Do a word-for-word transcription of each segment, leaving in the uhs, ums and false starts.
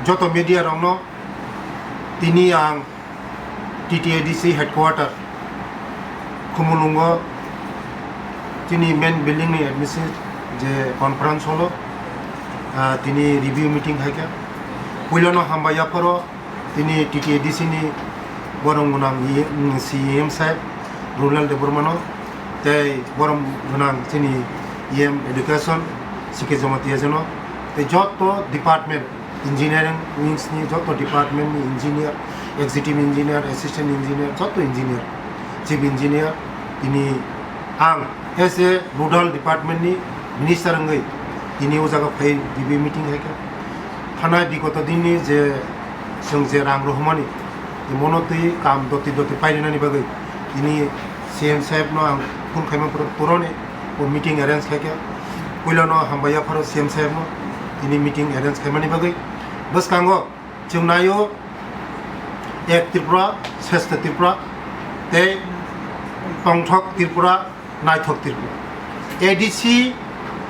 Joto media rokno tini ang T T A D C headquarter Khumulwngo chini main building ni admission je conference hall o, ah, tini review meeting hai kha. Puilano hambai yapharo tini T T A D C ni borong gwnang C E M saheb Rural Debbarmano tei borong gwnang chini E M education C K Jamatia jeno tei joto department engineering wings ni joto department ni engineer, executive engineer, assistant engineer, joto engineer, chief engineer, tini ang as a nodal department ni minister wngwi tini o jaga phai review meeting hai kha. Thanai bigoto din ni je chwng je rang rohormani, mono twi kam doti doti painani bagwi tini C M saheb no ang phone khaima puro-, puroni o meeting arrange khai kha. Puilano hambai yapharo C M saheb no tini meeting arrange khaimani bagwi. Bwskango chwng naio Ek Tripura, Shrestha Tripura, tei Tongthok Tripura, Naithok Tripura. A D C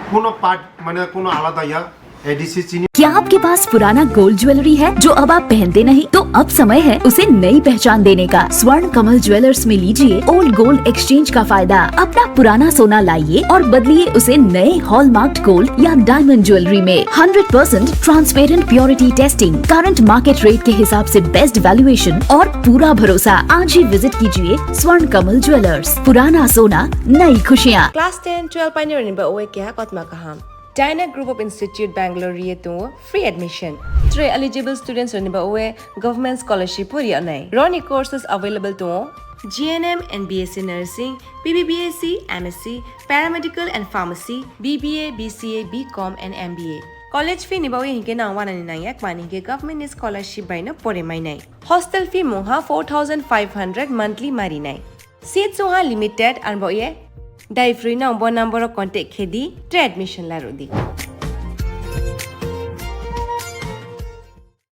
kuno part, mane kuno alada ya, A D C chini क्या आपके पास पुराना gold jewellery है जो अब आप पहनते नहीं? तो अब समय है उसे नई पहचान देने का। स्वर्ण कमल ज्वेलर्स में लीजिए ओल्ड गोल्ड एक्सचेंज का फायदा। अपना पुराना सोना लाइए और बदलिए उसे नए हॉलमार्क्ड गोल्ड या डायमंड ज्वेलरी में। Hundred percent transparent purity testing, current market rate के हिसाब से बेस्ट वैल्यूएशन और पूरा भरोसा। आज ही विजिट कीजिए स्वर्ण कमल ज्वेलर्स। पुराना सोना, नई खुशियाँ। Class ten, twelve painirni ba oe keha kotma kaham. Dyna Group of Institute Bangalore ri tongo free admission. Tre eligible students rokni ba oe government scholarship pori anai. Roni courses available tongo G N M and B S C nursing, B B B S C, M S C, paramedical and pharmacy, B B A, B C A, B Com and M B A. College fee ni ba oe hinke nang wanani nangya kmani hinke government ni scholarship bai no pore mainai. Hostel fee mungha four thousand five hundred monthly marinai. Seat chungha limited, arbo ye dai free no bo number o contact khedi tre admission larudi.